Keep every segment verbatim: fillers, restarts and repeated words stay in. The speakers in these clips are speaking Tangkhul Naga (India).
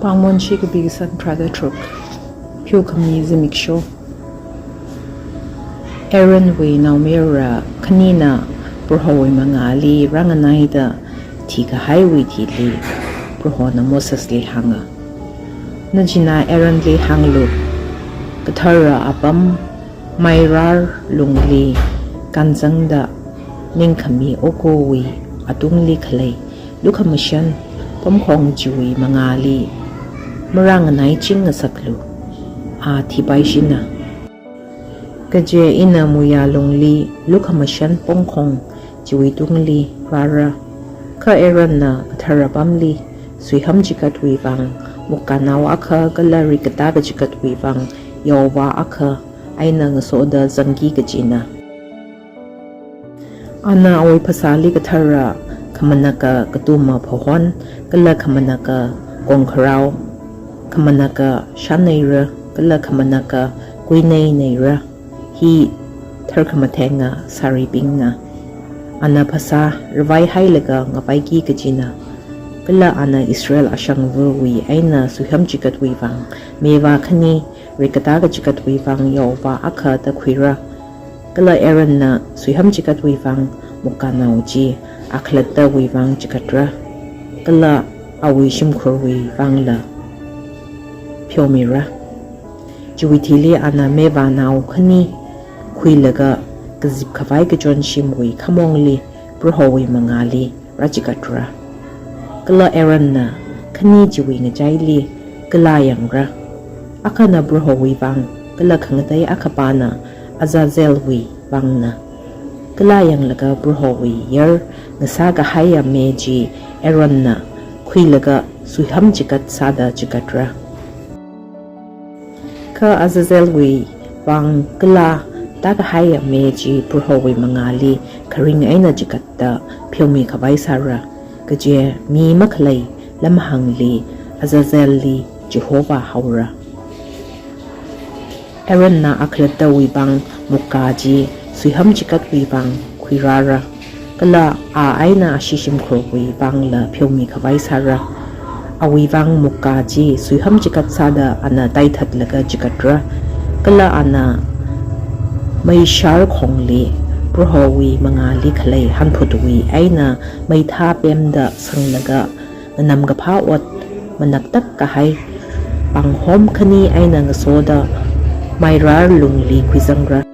Pāngmonshi kapi kasang tharāda tharuk. Pheokhami zimiksho. Aaronwui naomayara khanina Prohowui mangāli rānganaida thikahaiwui thili Prohona Mosesli hānga, Nachinā Aaronli hānglu, kathara apam mairar lungli kānzangda ningkhami okowui atungli khalei lukhamashan pamkhong chiwui mangāli marānganaiching ngasaklu, a thipaishina. Kaje ina muiya lungli lukhamashan pamkhong chiwui tungli rāra. Kha Aaronna kathara apamli suiham chigatwui vang mukkānao akha kala rikkatā kachigatwui vang yaovā akha eina ngasoda zangki kajina. Ana awui phasāli kathara khamanaka katuma phahon, kala khamanaka kongkharao, khamanaka shanneira, kala khamanaka kuinei neira, hi tharkhamathenga sāribingna. Ana phasā ravaihailaga ngavaiki kajina. Kala ana Israel ashangvawui eina suiham chigatwui vang meva khani, rikkatā kachigatwui vang yaovā akha da khuira. Kala Aaronna suiham chigatwui vang mukkānao chi akhalattawui vang chigatra, kala awui shimkhurwui vangla pheomira. Chiwui thili ana mevānao khani khuilaga kazip khavai kachonshimwui khamongli Prohowui mangāli rāchigatra. Kala Aaronna khani chiwui ngachaili kala yangra. Akhana Prohowui vang, kala khangatei akhapana Azazelwui vangna. Kala yanglaga Prohowui yar ngasā kahaiya me chi Aaronna khuilaga suiham chigat sāda chigatra. Kha Azazelwui vang kala tākahaiya me chi Prohowui mangāli kharing eina chigatta pheomi khavai sāra. Kaje mi makhalei lamhāngli Azazelli chihova haora. Aaronna akhalattawui vang mukkā chi suiham chigatwui vang khuirāra. Kala a eina ashi shimkhurwui vangla pheomi khavai sāra. Awui vang mukkā chi suiham chigat sāda ana taithatlaga chigatra. Kala ana meishar khongli Prohowui mangāli khalei hanphutwui eina meithā pemda sanglaga nganamkaphā ot manaktak kahai pānghom khani eina ngasoda mairar lungli khuizangra.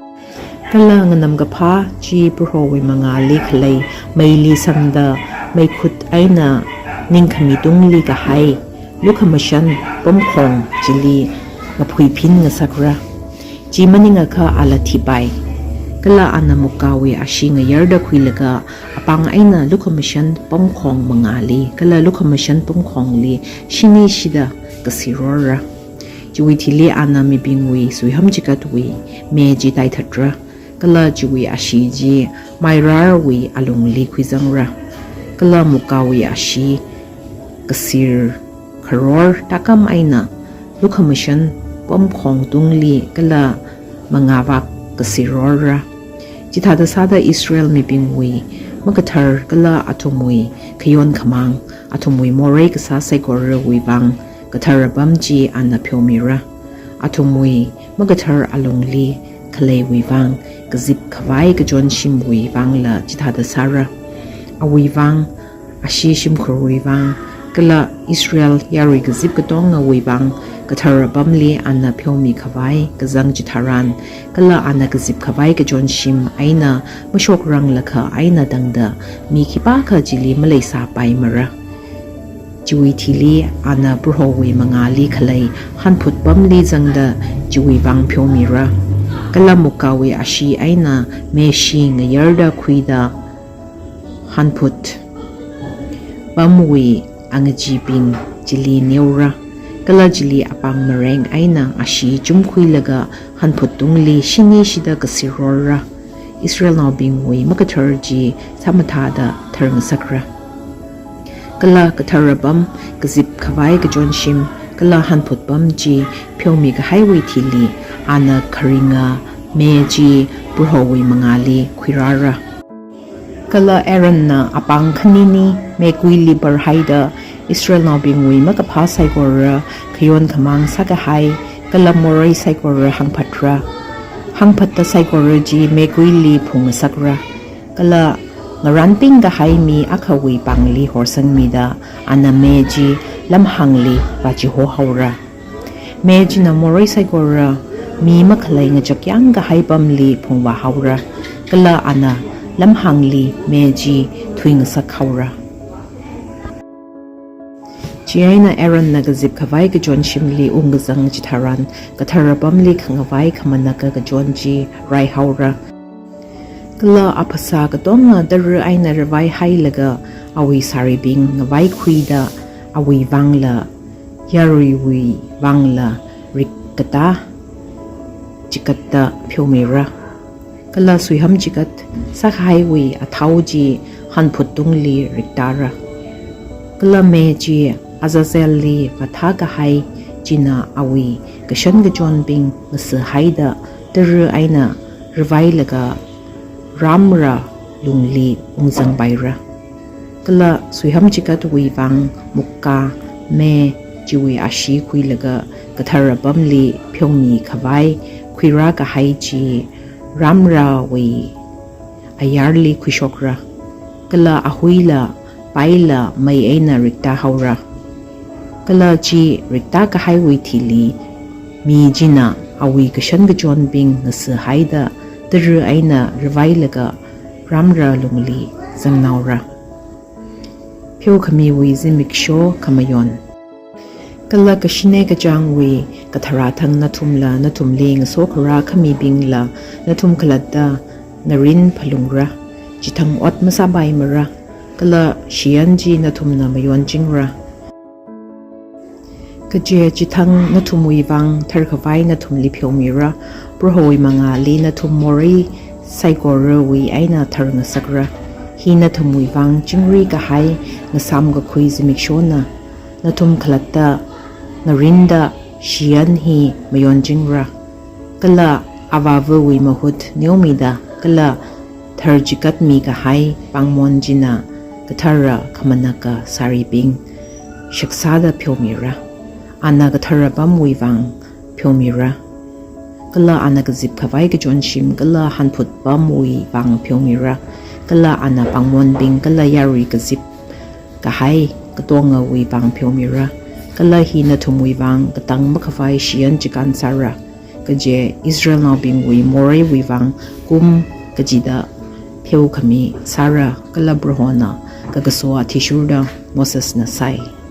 Kala nganamkaphā chi Prohowui mangāli khalei meili sangda meikhut eina ningkhami tungli kahai lukhamashan pamkhong chili ngaphuiphin ngasakra. Chi maningakha ala thipai. Kala ana mukkāwui ashi ngayarda khuilaga apāng eina lukhamashan pamkhong mangāli kala lukhamashan pamkhongli shinishida kasirorra. Chiwui thili ana mibingwui suiham chigatwui me chi taithatra. Kala chiwui ashi chi mairarwui alungli khuizangra. Kala mukkāwui ashi kasir kharor tākam eina lukhamashan pamkhong tungli kala mangāvak kasirorra. Chithāda sāda Israel mibingwui makathar kala athumwui khayon khamāng, athumwui morei kasā saikorawui vang kathara apam chi ana pheomira. Athumwui makathar alungli khaleiwui vang kazip khavai kachonshimwui vangla chithāda sāra. Awui vang, ashi shimkhurwui vang, kala Israel yarui kazip katongawui vang kathara apamli ana pheomi khavai kazang chitharan, kala ana kazip khavai kachonshim eina mashokranglakha eina tangda mi khipākha chili maleisāpaimara. Chiwui thili ana Prohowui mangāli khalei hanphut apamli zangda chiwui vang pheomira. Kala mukkāwui ashi eina meshi ngayarda khuida hanphut apamwui angachibing chili neora. Kala chili apāng mareng eina ashi chumkhuilaga hanphut tungli shinishida kasirorra. Israelnaobingwui makathar chi sāmathāda tharngasakra. Kala kathara apam, kazip khavai kachonshim, kala hanphut apam chi pheomi kahaiwui thili ana kharinga me chi Prohowui mangāli khuirāra. Kala Aaronna apāng khanini meikuili parhaida Israelnaobingwui makaphā saikora, khayon khamāng sākahai, kala morei saikora hāngphatra. Hāngphatta saikora chi meikuili phungngasakra. Kala ngarānping kahai mi akhawui pāngli horsangmida, ana me chi lamhāngli vāchihohaora. Me china morei saikora mi makhalei ngachakyang kahai pamli phungvāhaora, kala ana lamhāngli me chi thuingasakhaora. Chieina Aaronna kazip khavai kachonshimli ungkazang chitharan, kathara pamli khangavai khamanaka kachon chi raihaora. Kala aphasā katonga tara eina ravaihailaga awui sāribing ngavaikhuida awui vangla yaruiwui vangla rikkatā chikatta pheomira. Kala suiham chikat sākahaiwui athao chi hanphut tungli riktāra. Kala me chi Azazelli vāthākahai china awui kashan kachonbing ngasihaida tara eina ravailaga ramra lungli ungzangpaira. Kala suiham chikatwui vang mukkā me chiwui ashee khuilaga kathara pamli pheomi khavai khuirākahai chi ramrawui ayarli khuishokra. Kala ahuila paila mei eina riktāhaora. Kala chi riktākahaiwui thili mi china awui kashan kachonbing ngasihaida tara eina ravailaga ramra lungli zangnaora. Pheokhamiwui zimiksho khamayon. Kala kashine kachāngwui kathara thang nathumla nathumli ngasokhara khamibingla nathum khalatta narin phalungra. Chithang ot masāpaimara, kala shiyan chi nathumna mayonchingra. Kaje chithang nathumwui vang tharkhavai nathumli pheomira. Prohowui mangāli nathum morei saikorawui eina tharngasakra. Hi nathumwui vang chingri kahai ngasāmkakhui zimikshona. Nathum khalatta narinda shiyan hi mayonchingra. Kala avāvawui mahut neomida kala tharchikatmi kahai pāngmon china kathara khamanaka sāribing shaksāda pheomira. Ana kathara pamwui vang pheomira. Kala ana kazip khavai kachonshim kala hanphut pamwui vang pheomira. Kala ana pāngmonbing kala yarui kazip kahai katongawui vang pheomira. Kala hi nathumwui vang katang makhavai shiyan chikān sāra. Kaje Israelnaobingwui moreiwui vang kum kachida pheokhami sāra, kala Prohona kakaso athishurda Mosesna sai.